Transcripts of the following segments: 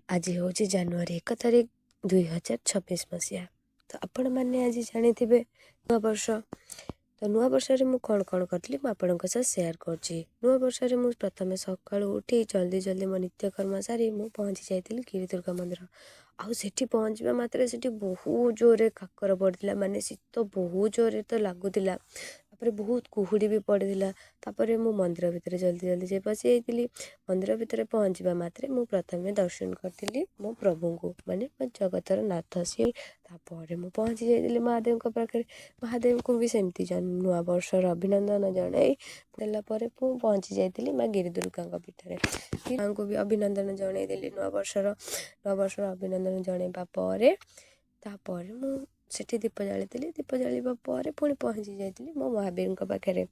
ଆଜି ହେଉଛି ଜାନୁଆରୀ 1 ତାରିଖ 2026 ମସିହା। ତ ଆପଣମାନେ ଆଜି ଜାଣିଥିବେ ନୂଆବର୍ଷ। ତ ନୂଆବର୍ଷରେ ମୁଁ କ'ଣ କ'ଣ କରିଥିଲି, ମୁଁ ଆପଣଙ୍କ ସହ ସେୟାର କରୁଛି। ନୂଆବର୍ଷରେ ମୁଁ ପ୍ରଥମେ ସକାଳୁ ଉଠି ଜଲ୍ଦି ଜଲ୍ଦି ମୋ ନିତ୍ୟକର୍ମ ସାରି ମୁଁ ପହଞ୍ଚି ଯାଇଥିଲି ଗିରିଦୁର୍ଗା ମନ୍ଦିର। ଆଉ ସେଠି ପହଞ୍ଚିବା ମାତ୍ରେ ସେଠି ବହୁତ ଜୋରରେ କାକର ପଡ଼ିଥିଲା, ମାନେ ଶୀତ ବହୁତ ଜୋରରେ ତ ଲାଗୁଥିଲା। ତାପରେ ବହୁତ କୁହୁଡ଼ି ବି ପଡ଼ିଥିଲା। ତାପରେ ମୁଁ ମନ୍ଦିର ଭିତରେ ଜଲ୍ଦି ଜଲ୍ଦି ଯାଇ ପଶି ଯାଇଥିଲି। ମନ୍ଦିର ଭିତରେ ପହଞ୍ଚିବା ମାତ୍ରେ ମୁଁ ପ୍ରଥମେ ଦର୍ଶନ କରିଥିଲି ମୋ ପ୍ରଭୁଙ୍କୁ, ମାନେ ମୋ ଜଗତର ନାଥ ସିଏ। ତାପରେ ମୁଁ ପହଞ୍ଚି ଯାଇଥିଲି ମହାଦେବଙ୍କ ପାଖରେ। ମହାଦେବଙ୍କୁ ବି ସେମିତି ନୂଆ ବର୍ଷର ଅଭିନନ୍ଦନ ଜଣାଇ ଦେଲା ପରେ ମୁଁ ପହଞ୍ଚି ଯାଇଥିଲି ମା ଗିରିଦୁର୍ଗାଙ୍କ ପୀଠରେ। ମାଆଙ୍କୁ ବି ଅଭିନନ୍ଦନ ଜଣାଇଦେଲି ନୂଆ ବର୍ଷର। ନୂଆ ବର୍ଷର ଅଭିନନ୍ଦନ ଜଣାଇବା ପରେ ତାପରେ ମୁଁ ସେଠି ଦୀପ ଜାଳିଥିଲି। ଦୀପ ଜାଳିବା ପରେ ପୁଣି ପହଞ୍ଚି ଯାଇଥିଲି ମୋ ମହାବୀରଙ୍କ ପାଖରେ।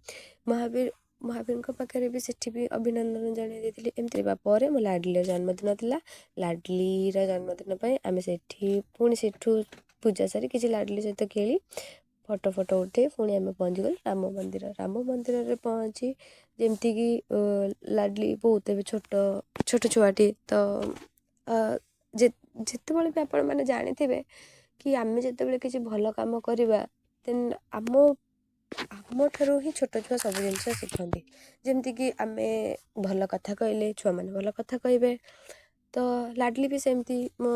ମହାବୀରଙ୍କ ପାଖରେ ବି ସେଠି ବି ଅଭିନନ୍ଦନ ଜଣାଇ ଦେଇଥିଲି। ଏମିତି ହେବା ପରେ ମୋ ଲାଡ଼ଲିର ଜନ୍ମଦିନ ଥିଲା। ଲାଡ଼ଲିର ଜନ୍ମଦିନ ପାଇଁ ଆମେ ସେଠି ପୁଣି ସେଠୁ ପୂଜା ସାରି କିଛି ଲାଡ଼ଲି ସହିତ ଖେଳି, ଫଟୋ ଫଟୋ ଉଠେଇ ପୁଣି ଆମେ ପହଞ୍ଚିଗଲୁ ରାମ ମନ୍ଦିର। ରାମ ମନ୍ଦିରରେ ପହଞ୍ଚି ଯେମିତିକି ଲାଡ଼ଲି ବହୁତ ଏବେ ଛୋଟ ଛୋଟ ଛୁଆଟି, ତ ଯେତେବେଳେ ବି ଆପଣମାନେ ଜାଣିଥିବେ କି ଆମେ ଯେତେବେଳେ କିଛି ଭଲ କାମ କରିବା, ଦେନ୍ ଆମଠାରୁ ହିଁ ଛୋଟ ଛୁଆ ସବୁ ଜିନିଷ ଶିଖନ୍ତି। ଯେମିତିକି ଆମେ ଭଲ କଥା କହିଲେ ଛୁଆମାନେ ଭଲ କଥା କହିବେ। ତ ଲାଡ଼ଲି ବି ସେମିତି ମୋ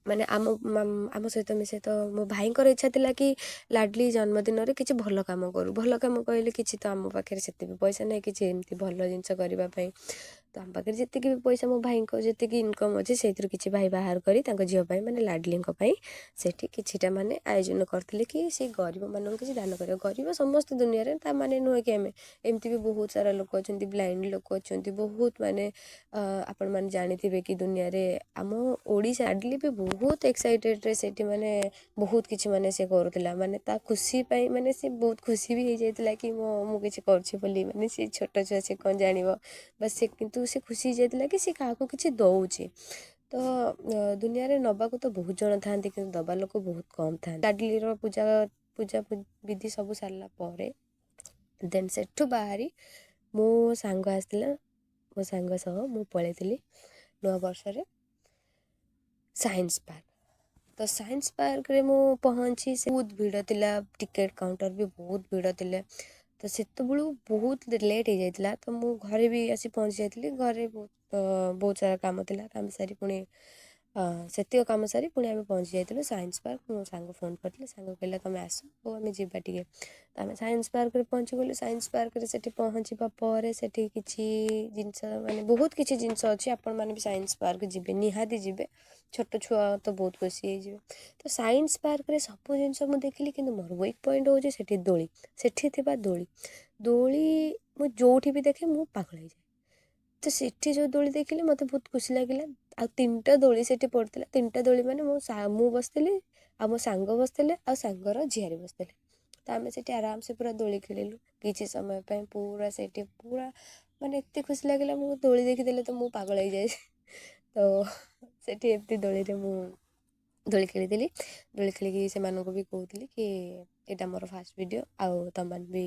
ମାନେ ଆମ ସହିତ ମିଶେ। ତ ମୋ ଭାଇଙ୍କର ଇଚ୍ଛା ଥିଲା କି ଲାଡ଼ଲି ଜନ୍ମଦିନରେ କିଛି ଭଲ କାମ କରୁ। ଭଲ କାମ କହିଲେ କିଛି ତ ଆମ ପାଖରେ ସେତେ ବି ପଇସା ନାହିଁ କିଛି ଏମିତି ଭଲ ଜିନିଷ କରିବା ପାଇଁ। ତ ଆମ ପାଖରେ ଯେତିକି ବି ପଇସା, ମୋ ଭାଇଙ୍କ ଯେତିକି ଇନକମ୍ ଅଛି, ସେଇଥିରୁ କିଛି ଭାଇ ବାହାର କରି ତାଙ୍କ ଝିଅ ପାଇଁ, ମାନେ ଲାଡ଼ଲିଙ୍କ ପାଇଁ ସେଠି କିଛିଟା ମାନେ ଆୟୋଜନ କରିଥିଲେ କି ସେ ଗରିବମାନଙ୍କୁ କିଛି ଦାନ କରିବ। ଗରିବ ସମସ୍ତେ ଦୁନିଆରେ, ତା ମାନେ ନୁହେଁ କି ଆମେ, ଏମିତି ବି ବହୁତ ସାରା ଲୋକ ଅଛନ୍ତି, ବ୍ଲାଇଣ୍ଡ ଲୋକ ଅଛନ୍ତି ବହୁତ। ମାନେ ଆପଣମାନେ ଜାଣିଥିବେ କି ଦୁନିଆରେ ଆମ ଓଡ଼ିଶା। ଲାଡ଼ଲି ବି ବହୁତ ଏକ୍ସାଇଟେଡ଼ରେ ସେଠି ମାନେ ବହୁତ କିଛି ମାନେ ସେ କରୁଥିଲା, ମାନେ ତା ଖୁସି ପାଇଁ ମାନେ ସେ ବହୁତ ଖୁସି ବି ହେଇଯାଇଥିଲା କି ମୁଁ କିଛି କରୁଛି ବୋଲି। ମାନେ ସେ ଛୋଟ ଛୁଆ, ସେ କ'ଣ ଜାଣିବ ବାସ୍ ସେ, କିନ୍ତୁ ସେ ଖୁସି ହେଇଯାଇଥିଲା କି ସେ କାହାକୁ କିଛି ଦେଉଛି। ତ ଦୁନିଆରେ ନେବାକୁ ତ ବହୁତ ଜଣ ଥାଆନ୍ତି, କିନ୍ତୁ ଦେବା ଲୋକ ବହୁତ କମ୍ ଥାଆନ୍ତି। ଲାଡ଼ଲିର ପୂଜା ବିଧି ସବୁ ସାରିଲା ପରେ ଦେନ୍ ସେଠୁ ବାହାରି ମୋ ସାଙ୍ଗ ଆସିଥିଲା। ମୋ ସାଙ୍ଗ ସହ ମୁଁ ପଳେଇଥିଲି ନୂଆବର୍ଷରେ ସାଇନ୍ସ ପାର୍କ। ତ ସାଇନ୍ସ ପାର୍କରେ ମୁଁ ପହଞ୍ଚି ସେ ବହୁତ ଭିଡ଼ ଥିଲା, ଟିକେଟ୍ କାଉଣ୍ଟର ବି ବହୁତ ଭିଡ଼ ଥିଲେ। ତ ସେତେବେଳୁ ବହୁତ ଲେଟ୍ ହେଇଯାଇଥିଲା। ତ ମୁଁ ଘରେ ବି ଆସି ପହଞ୍ଚି ଯାଇଥିଲି। ଘରେ ବହୁତ ବହୁତ ସାରା କାମ ଥିଲା। କାମ ସାରି ପୁଣି ସେତିକ କାମ ସାରି ପୁଣି ଆମେ ପହଞ୍ଚି ଯାଇଥିଲୁ ସାଇନ୍ସ ପାର୍କ। ମୋ ସାଙ୍ଗ ଫୋନ୍ କରିଥିଲେ। ସାଙ୍ଗ କହିଲା, "ତମେ ଆସ, ହଉ ଆମେ ଯିବା ଟିକେ।" ତ ଆମେ ସାଇନ୍ସ ପାର୍କରେ ପହଞ୍ଚିଗଲୁ। ସାଇନ୍ସ ପାର୍କରେ ସେଠି ପହଞ୍ଚିବା ପରେ ସେଠି କିଛି ଜିନିଷ, ମାନେ ବହୁତ କିଛି ଜିନିଷ ଅଛି। ଆପଣମାନେ ବି ସାଇନ୍ସ ପାର୍କ ଯିବେ, ନିହାତି ଯିବେ। ଛୋଟ ଛୁଆ ତ ବହୁତ ଖୁସି ହେଇଯିବେ। ତ ସାଇନ୍ସ ପାର୍କରେ ସବୁ ଜିନିଷ ମୁଁ ଦେଖିଲି, କିନ୍ତୁ ମୋର ୱିକ୍ ପଏଣ୍ଟ ହେଉଛି ସେଠି ଦୋଳି। ସେଠି ଥିବା ଦୋଳି, ଦୋଳି ମୁଁ ଯେଉଁଠି ବି ଦେଖେ ମୁଁ ପାଗଳ ହେଇଯାଏ। ତ ସେଠି ଯେଉଁ ଦୋଳି ଦେଖିଲି, ମୋତେ ବହୁତ ଖୁସି ଲାଗିଲା। ଆଉ ତିନିଟା ଦୋଳି ସେଠି ପଡ଼ିଥିଲା। ତିନିଟା ଦୋଳି ମାନେ ମୁଁ ବସିଥିଲି, ଆଉ ମୋ ସାଙ୍ଗ ବସିଥିଲେ, ଆଉ ସାଙ୍ଗର ଝିଆରୀ ବସିଥିଲେ। ତ ଆମେ ସେଠି ଆରାମସେ ପୁରା ଦୋଳି ଖେଳିଲୁ କିଛି ସମୟ ପାଇଁ। ପୁରା ସେଠି ପୁରା ମାନେ ଏତେ ଖୁସି ଲାଗିଲା। ମୁଁ ଦୋଳି ଦେଖିଦେଲେ ତ ମୁଁ ପାଗଳ ହେଇଯାଏ। ତ ସେଠି ଏମିତି ଦୋଳିରେ ମୁଁ ଦୋଳି ଖେଳିଥିଲି। ଦୋଳି ଖେଳିକି ସେମାନଙ୍କୁ ବି କହୁଥିଲି କି ଏଇଟା ମୋର ଫାଷ୍ଟ ଭିଡ଼ିଓ, ଆଉ ତମମାନେ ବି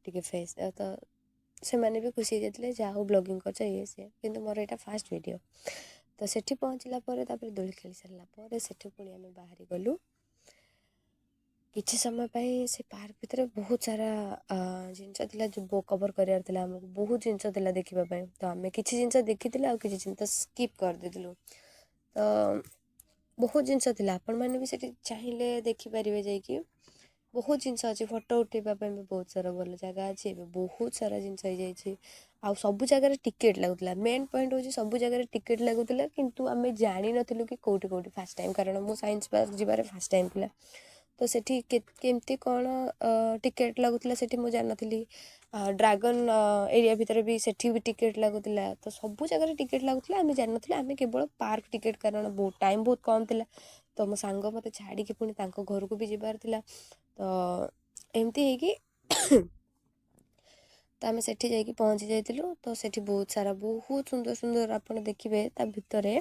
ଟିକେ ଫେସ୍। ତ ସେମାନେ ବି ଖୁସି ହେଇଯାଇଥିଲେ, ଯାହା ହଉ ବ୍ଲଗିଂ କରୁଛ, ଇଏ ସିଏ, କିନ୍ତୁ ମୋର ଏଇଟା ଫାଷ୍ଟ ଭିଡ଼ିଓ। ତ ସେଠି ପହଞ୍ଚିଲା ପରେ, ତାପରେ ଦୋଳି ଖେଳି ସାରିଲା ପରେ ସେଠୁ ପୁଣି ଆମେ ବାହାରି ଗଲୁ କିଛି ସମୟ ପାଇଁ। ସେ ପାର୍କ ଭିତରେ ବହୁତ ସାରା ଜିନିଷ ଥିଲା ଯେଉଁ କଭର୍ କରିବାର ଥିଲା ଆମକୁ। ବହୁତ ଜିନିଷ ଥିଲା ଦେଖିବା ପାଇଁ। ତ ଆମେ କିଛି ଜିନିଷ ଦେଖିଥିଲୁ ଆଉ କିଛି ଜିନିଷ ସ୍କିପ୍ କରିଦେଇଥିଲୁ। ତ ବହୁତ ଜିନିଷ ଥିଲା, ଆପଣମାନେ ବି ସେଠି ଚାହିଁଲେ ଦେଖିପାରିବେ ଯାଇକି। ବହୁତ ଜିନିଷ ଅଛି। ଫଟୋ ଉଠେଇବା ପାଇଁ ବି ବହୁତ ସାରା ଭଲ ଜାଗା ଅଛି। ଏବେ ବହୁତ ସାରା ଜିନିଷ ହେଇଯାଇଛି। ଆଉ ସବୁ ଜାଗାରେ ଟିକେଟ୍ ଲାଗୁଥିଲା। ମେନ୍ ପଏଣ୍ଟ ହେଉଛି ସବୁ ଜାଗାରେ ଟିକେଟ୍ ଲାଗୁଥିଲା, କିନ୍ତୁ ଆମେ ଜାଣିନଥିଲୁ କି କେଉଁଠି କେଉଁଠି। ଫାଷ୍ଟ ଟାଇମ୍, କାରଣ ମୁଁ ସାଇନ୍ସ ପାର୍କ ଯିବାରେ ଫାଷ୍ଟ ଟାଇମ୍ ଥିଲା। ତ ସେଠି କେମିତି କ'ଣ ଟିକେଟ୍ ଲାଗୁଥିଲା, ସେଠି ମୁଁ ଜାଣିନଥିଲି। ଡ୍ରାଗନ୍ ଏରିଆ ଭିତରେ ବି ସେଠି ବି ଟିକେଟ୍ ଲାଗୁଥିଲା। ତ ସବୁ ଜାଗାରେ ଟିକେଟ୍ ଲାଗୁଥିଲା, ଆମେ ଜାଣିନଥିଲୁ। ଆମେ କେବଳ ପାର୍କ ଟିକେଟ୍, କାରଣ ବହୁତ ଟାଇମ୍ ବହୁତ କମ୍ ଥିଲା। ତ ମୋ ସାଙ୍ଗ ମୋତେ ଛାଡ଼ିକି ପୁଣି ତାଙ୍କ ଘରକୁ ବି ଯିବାର ଥିଲା। ତ ଏମିତି ହେଇକି ତ ଆମେ ସେଠି ଯାଇକି ପହଞ୍ଚି ଯାଇଥିଲୁ। ତ ସେଠି ବହୁତ ସାରା ବହୁତ ସୁନ୍ଦର ସୁନ୍ଦର, ଆପଣ ଦେଖିବେ ତା ଭିତରେ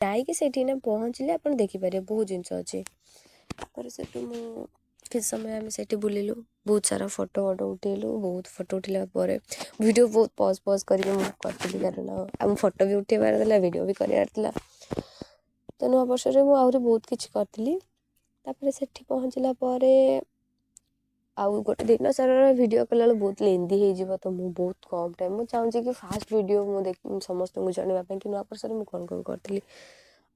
ଯାଇକି ସେଠି ନା ପହଞ୍ଚିଲେ ଆପଣ ଦେଖିପାରିବେ, ବହୁତ ଜିନିଷ ଅଛି। ତାପରେ ସେଠୁ ମୁଁ କିଛି ସମୟ ଆମେ ସେଠି ବୁଲିଲୁ, ବହୁତ ସାରା ଫଟୋ ଫଟୋ ଉଠେଇଲୁ। ବହୁତ ଫଟୋ ଉଠେଇଲା ପରେ ଭିଡ଼ିଓ ବହୁତ ପଜ୍ ପଜ୍ କରିକି ମୁଁ କରିଥିଲି, କାରଣ ଆମ ଫଟୋ ବି ଉଠେଇବାର ଥିଲା, ଭିଡ଼ିଓ ବି କରିବାର ଥିଲା। ତ ନୂଆବର୍ଷରେ ମୁଁ ଆହୁରି ବହୁତ କିଛି କରିଥିଲି। ତାପରେ ସେଠି ପହଞ୍ଚିଲା ପରେ ଆଉ ଗୋଟେ ଦିନ ସାରାର ଭିଡ଼ିଓ କଲାବେଳକୁ ବହୁତ ଲେନ୍ଦି ହେଇଯିବ, ତ ମୁଁ ବହୁତ କମ୍ ଟାଇମ୍ ମୁଁ ଚାହୁଁଛି କି ଫାଷ୍ଟ ଭିଡ଼ିଓ ମୁଁ ସମସ୍ତଙ୍କୁ ଜଣାଇବା ପାଇଁ କି ନୂଆବର୍ଷରେ ମୁଁ କ'ଣ କ'ଣ କରିଥିଲି।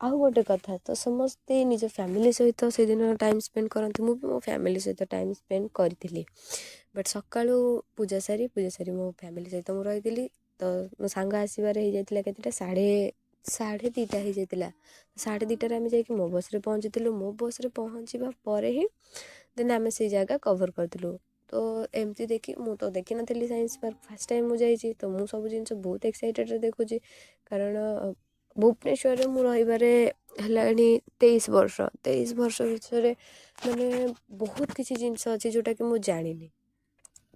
ଆଉ ଗୋଟେ କଥା, ତ ସମସ୍ତେ ନିଜ ଫ୍ୟାମିଲି ସହିତ ସେଦିନ ଟାଇମ୍ ସ୍ପେଣ୍ଡ କରନ୍ତି। ମୁଁ ବି ମୋ ଫ୍ୟାମିଲି ସହିତ ଟାଇମ୍ ସ୍ପେଣ୍ଡ କରିଥିଲି। ବଟ୍ ସକାଳୁ ପୂଜା ସାରି ମୋ ଫ୍ୟାମିଲି ସହିତ ମୁଁ ରହିଥିଲି। ତ ମୋ ସାଙ୍ଗ ଆସିବାରେ ହେଇଯାଇଥିଲା କେତେଟା, 2:30 ହେଇଯାଇଥିଲା। 2:30ରେ ଆମେ ଯାଇକି ମୋ ବସ୍ରେ ପହଞ୍ଚିଥିଲୁ। ମୋ ବସ୍ରେ ପହଞ୍ଚିବା ପରେ ହିଁ ଦେନ୍ ଆମେ ସେଇ ଜାଗା କଭର୍ କରିଥିଲୁ। ତ ଏମିତି ଦେଖି ମୁଁ ତ ଦେଖିନଥିଲି ସାଇନ୍ସ ପାର୍କ, ଫାର୍ଷ୍ଟ ଟାଇମ୍ ମୁଁ ଯାଇଛି। ତ ମୁଁ ସବୁ ଜିନିଷ ବହୁତ ଏକ୍ସାଇଟେଡ଼୍ରେ ଦେଖୁଛି, କାରଣ ଭୁବନେଶ୍ୱରରେ ମୁଁ ରହିବାରେ ହେଲାଣି 23 ବର୍ଷ। 23 ବର୍ଷ ଭିତରେ ମାନେ ବହୁତ କିଛି ଜିନିଷ ଅଛି ଯେଉଁଟାକି ମୁଁ ଜାଣିନି।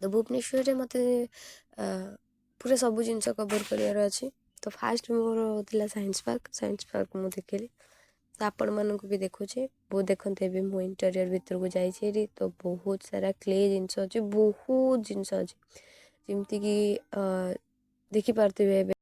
ତ ଭୁବନେଶ୍ୱରରେ ମୋତେ ପୁରା ସବୁ ଜିନିଷ କଭର୍ କରିବାର ଅଛି। ତ ଫାଷ୍ଟ ମୋର ଥିଲା ସାଇନ୍ସ ପାର୍କ। ସାଇନ୍ସ ପାର୍କ ମୁଁ ଦେଖିଲି, ତ ଆପଣମାନଙ୍କୁ ବି ଦେଖୁଛି ବହୁତ। ଦେଖନ୍ତୁ ଏବେ ମୁଁ ଇଣ୍ଟେରିୟର୍ ଭିତରକୁ ଯାଇଛି ହେରି। ତ ବହୁତ ସାରା କ୍ଲେ ଜିନିଷ ଅଛି, ବହୁତ ଜିନିଷ ଅଛି, ଯେମିତିକି ଦେଖିପାରୁଥିବେ ଏବେ।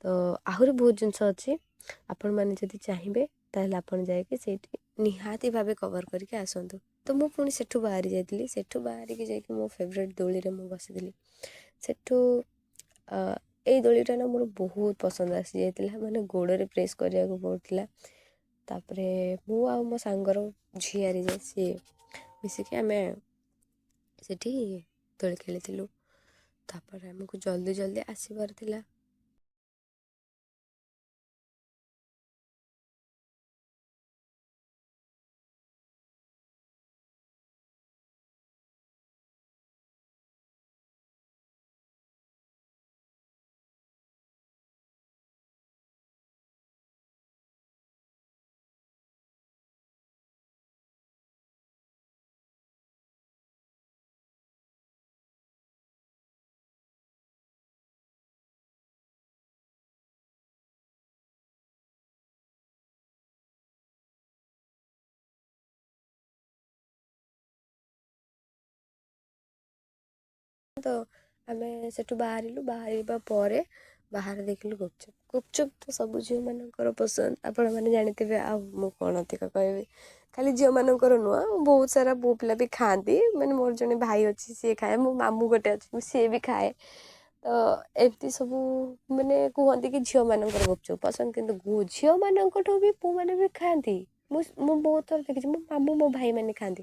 ତ ଆହୁରି ବହୁତ ଜିନିଷ ଅଛି, ଆପଣମାନେ ଯଦି ଚାହିଁବେ ତାହେଲେ ଆପଣ ଯାଇକି ସେଇଠି ନିହାତି ଭାବେ କଭର୍ କରିକି ଆସନ୍ତୁ। ତ ମୁଁ ପୁଣି ସେଠୁ ବାହାରି ଯାଇଥିଲି। ସେଠୁ ବାହାରିକି ଯାଇକି ମୋ ଫେଭରେଟ୍ ଦୋଳିରେ ମୁଁ ବସିଥିଲି। ସେଠୁ ଏଇ ଦୋଳିଟା ନା ମୋର ବହୁତ ପସନ୍ଦ ଆସିଯାଇଥିଲା, ମାନେ ଗୋଡ଼ରେ ପ୍ରେସ୍ କରିବାକୁ ପଡ଼ୁଥିଲା। ତାପରେ ମୁଁ ଆଉ ମୋ ସାଙ୍ଗର ଝିଆରୀ ଯେ ସିଏ ମିଶିକି ଆମେ ସେଠି ଦୋଳି ଖେଳିଥିଲୁ। ତାପରେ ଆମକୁ ଜଲ୍ଦି ଜଲ୍ଦି ଆସିବାର ଥିଲା। ତ ଆମେ ସେଠୁ ବାହାରିଲୁ। ବାହାରିବା ପରେ ବାହାରେ ଦେଖିଲୁ ଗୁପଚୁପ୍। ଗୁପଚୁପ୍ ତ ସବୁ ଝିଅମାନଙ୍କର ପସନ୍ଦ, ଆପଣମାନେ ଜାଣିଥିବେ, ଆଉ ମୁଁ କ'ଣ ଅଧିକ କହିବି। ଖାଲି ଝିଅମାନଙ୍କର ନୁହଁ, ବହୁତ ସାରା ପୁଅ ପିଲା ବି ଖାଆନ୍ତି। ମାନେ ମୋର ଜଣେ ଭାଇ ଅଛି, ସିଏ ଖାଏ। ମୋ ମାମୁଁ ଗୋଟେ ଅଛି, ସିଏ ବି ଖାଏ। ତ ଏମିତି ସବୁ ମାନେ କୁହନ୍ତି କି ଝିଅମାନଙ୍କର ଗୁପଚୁପ୍ ପସନ୍ଦ, କିନ୍ତୁ ଝିଅମାନଙ୍କଠୁ ବି ପୁଅମାନେ ବି ଖାଆନ୍ତି। ମୁଁ ବହୁତ ଥର ଦେଖିଛି, ମୋ ମାମୁଁ ମୋ ଭାଇମାନେ ଖାଆନ୍ତି।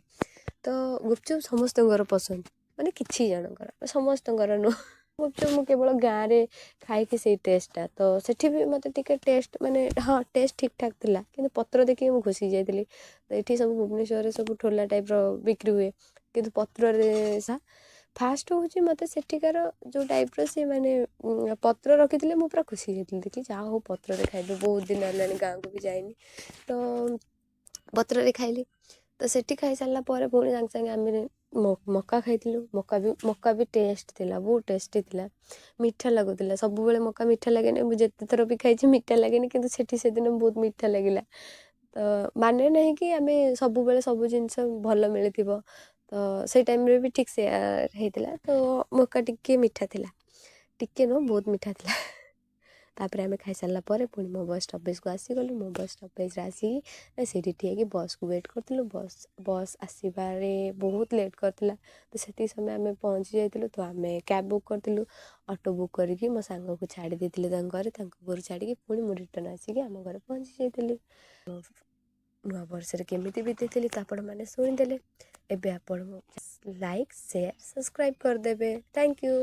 ତ ଗୁପଚୁପ୍ ସମସ୍ତଙ୍କର ପସନ୍ଦ, ମାନେ କିଛି ଜଣଙ୍କର, ସମସ୍ତଙ୍କର ନୁହଁ। ଗୁପଚୁପ୍ ମୁଁ କେବଳ ଗାଁରେ ଖାଇକି ସେଇ ଟେଷ୍ଟଟା, ତ ସେଠି ବି ମୋତେ ଟିକେ ଟେଷ୍ଟ ମାନେ ହଁ ଟେଷ୍ଟ ଠିକ୍ ଠାକ୍ ଥିଲା, କିନ୍ତୁ ପତ୍ର ଦେଖିକି ମୁଁ ଖୁସି ହେଇଯାଇଥିଲି। ତ ଏଠି ସବୁ ଭୁବନେଶ୍ୱରରେ ସବୁ ଠୋଲା ଟାଇପ୍ର ବିକ୍ରି ହୁଏ, କିନ୍ତୁ ପତ୍ରରେ ଫାଷ୍ଟ ହେଉଛି ମୋତେ ସେଠିକାର ଯେଉଁ ଟାଇପ୍ର ସେ ମାନେ ପତ୍ର ରଖିଥିଲେ, ମୁଁ ପୁରା ଖୁସି ହେଇଯାଇଥିଲି ଦେଖି, ଯାହା ହଉ ପତ୍ରରେ ଖାଇବି, ବହୁତ ଦିନ ହେଲାଣି ଗାଁକୁ ବି ଯାଇନି। ତ ପତ୍ରରେ ଖାଇଲି। ତ ସେଠି ଖାଇସାରିଲା ପରେ ପୁଣି ସାଙ୍ଗେ ସାଙ୍ଗେ ଆମେ ମକା ଖାଇଥିଲୁ। ମକା ବି ଟେଷ୍ଟ ଥିଲା, ବହୁତ ଟେଷ୍ଟି ଥିଲା, ମିଠା ଲାଗୁଥିଲା। ସବୁବେଳେ ମକା ମିଠା ଲାଗେନି, ମୁଁ ଯେତେ ଥର ବି ଖାଇଛି ମିଠା ଲାଗେନି, କିନ୍ତୁ ସେଠି ସେଦିନ ବହୁତ ମିଠା ଲାଗିଲା। ତ ମାନେ ନାହିଁ କି ଆମେ ସବୁବେଳେ ସବୁ ଜିନିଷ ଭଲ ମିଳିଥିବ। ତ ସେଇ ଟାଇମ୍ରେ ବି ଠିକ୍ ସେୟା ହେଇଥିଲା। ତ ମକା ଟିକେ ମିଠା ଥିଲା, ଟିକେ ନୁହଁ ବହୁତ ମିଠା ଥିଲା। ତାପରେ ଆମେ ଖାଇସାରିଲା ପରେ ପୁଣି ମୋ ବସ୍ ଷ୍ଟପେଜ୍କୁ ଆସିଗଲୁ। ମୋ ବସ୍ ଷ୍ଟପେଜ୍ରେ ଆସିକି ସେଇଠି ଠିଆ ହେଇକି ବସ୍କୁ ୱେଟ୍ କରିଥିଲୁ। ବସ୍ ଆସିବାରେ ବହୁତ ଲେଟ୍ କରିଥିଲା, ତ ସେତିକି ସମୟ ଆମେ ପହଞ୍ଚି ଯାଇଥିଲୁ। ତ ଆମେ କ୍ୟାବ୍ ବୁକ୍ କରିଥିଲୁ, ଅଟୋ ବୁକ୍ କରିକି ମୋ ସାଙ୍ଗକୁ ଛାଡ଼ି ଦେଇଥିଲି ତାଙ୍କ ଘରେ। ତାଙ୍କ ଘରୁ ଛାଡ଼ିକି ପୁଣି ମୁଁ ରିଟର୍ଣ୍ଣ ଆସିକି ଆମ ଘରେ ପହଞ୍ଚି ଯାଇଥିଲି। ନୂଆ ବର୍ଷରେ କେମିତି ବିତେଇଥିଲି ତ ଆପଣମାନେ ଶୁଣିଦେଲେ। ଏବେ ଆପଣ ଲାଇକ୍, ସେୟାର, ସବସ୍କ୍ରାଇବ୍ କରିଦେବେ। Thank you.